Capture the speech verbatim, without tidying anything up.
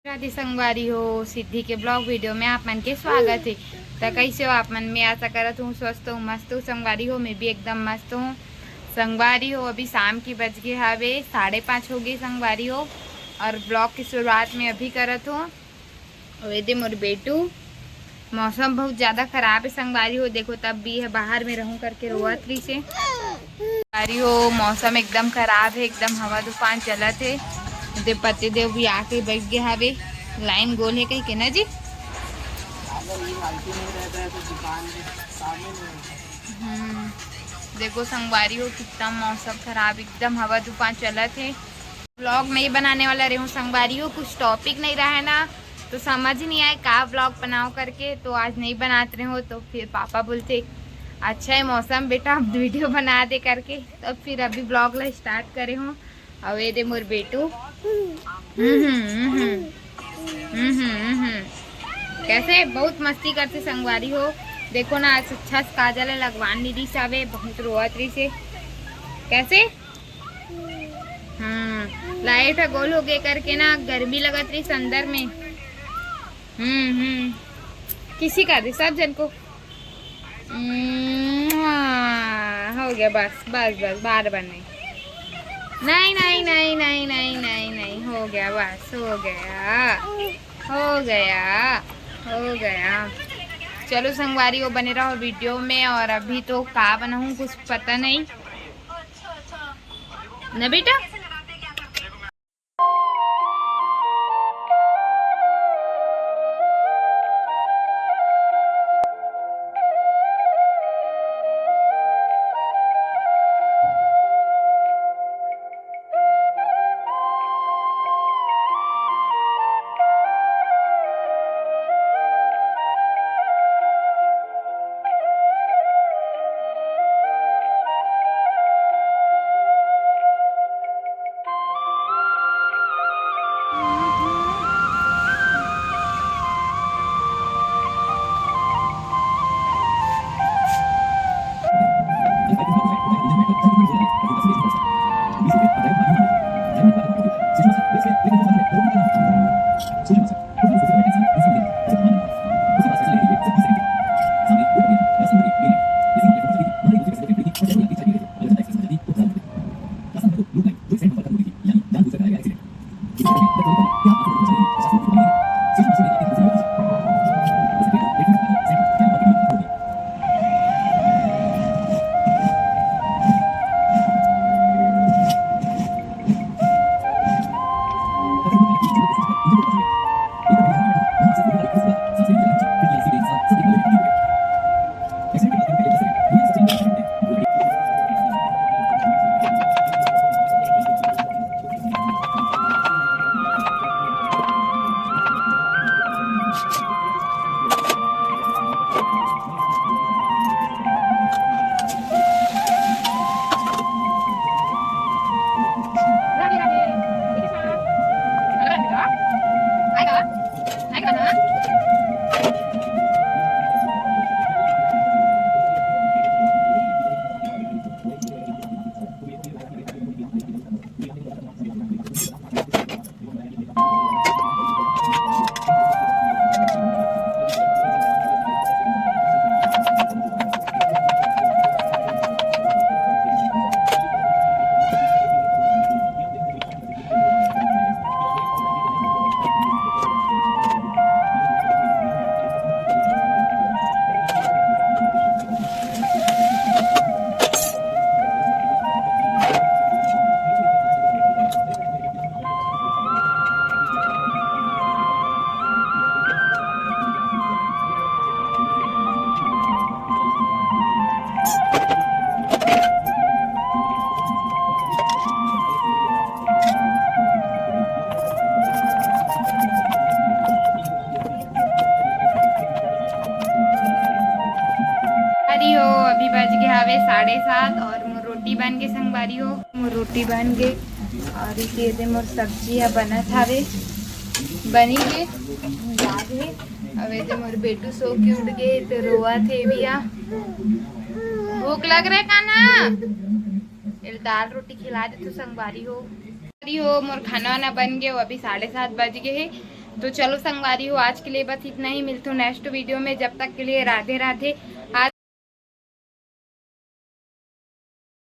राधे संगवारी हो, सिद्धि के ब्लॉग वीडियो में आप मन के स्वागत है। तो कैसे हो आप मन? मैं आशा करत हूँ स्वस्थ हो, मस्त हो संगवारी हो। मैं भी एकदम मस्त हूँ संगवारी हो। अभी शाम की बज गए हवे, साढ़े पाँच हो गए संगवारी हो। और ब्लॉग की शुरुआत में अभी करत हूँ। और ये दे मोर बेटू, मौसम बहुत ज्यादा खराब है संगवारी हो। देखो तब भी है बाहर में रहूं करके रोवत रही से। संगवारी हो, मौसम एकदम खराब है, एकदम हवा तूफान चलत है। दे पति देव भी आके बैठ गया हवे, लाइन गोल है कहीं के ना जी। हम्म, देखो संगवारी हो, कितना मौसम खराब, एकदम हवा तूफान चलत है। ब्लॉग नहीं बनाने वाला रहे हूँ संगवारी हो, कुछ टॉपिक नहीं रहा है ना, तो समझ नहीं आए का ब्लॉग बनाओ करके, तो आज नहीं बनाते रहे हो। तो फिर पापा बोलते, "अच्छा है मौसम बेटा, अब वीडियो बना दे" करके। तो फिर अभी ब्लॉग ला स्टार्ट करे हूँ। अब ये दे मोर बेटू, हम्म, हम्म, हम्म, हम्म, हम्म, हम्म। कैसे बहुत मस्ती करते संगवारी हो। देखो ना, आज अच्छा से काजल लगवान नहीं रही सावे, बहुत रोवत रही से। कैसे? हाँ, लाइट ह गोल हो गए करके ना, गर्मी लगत रही अंदर में। हम्म, हम्म। किसी का दे, सब जन को। हम्म, हाँ, हो गया, बस, बस, बस, बार बार नहीं। नहीं, नहीं, नहीं, नहीं, नहीं, नहीं, नहीं, हो गया, बस, हो गया, हो गया, हो गया। चलो संगवारी, वो बने रहो वीडियो में। और अभी तो का बनाऊँ, कुछ पता नहीं ना बेटा। संगवारी हो, अभी बज गए हवे साढ़े सात और मोर रोटी बन गए संगवारी हो। मोर रोटी बन गए और इसे दे मोर सब्जी ह बनत हवे, बनी गए, लाग गए। अब ये दे मोर बेटू सो के उठ गए तो रोवत हे भैया। भूख लग रहा है काना? एल दाल रोटी खिला दे तू संगवारी हो। संगवारी हो, मोर खाना वाना बन गए, अभी साढ़े सात बज गए हे। तो चलो संगवारी हो, आज के लिए बस इतना ही। मिलथों नेक्स्ट वीडियो में, जब तक के लिए राधे राधे। आज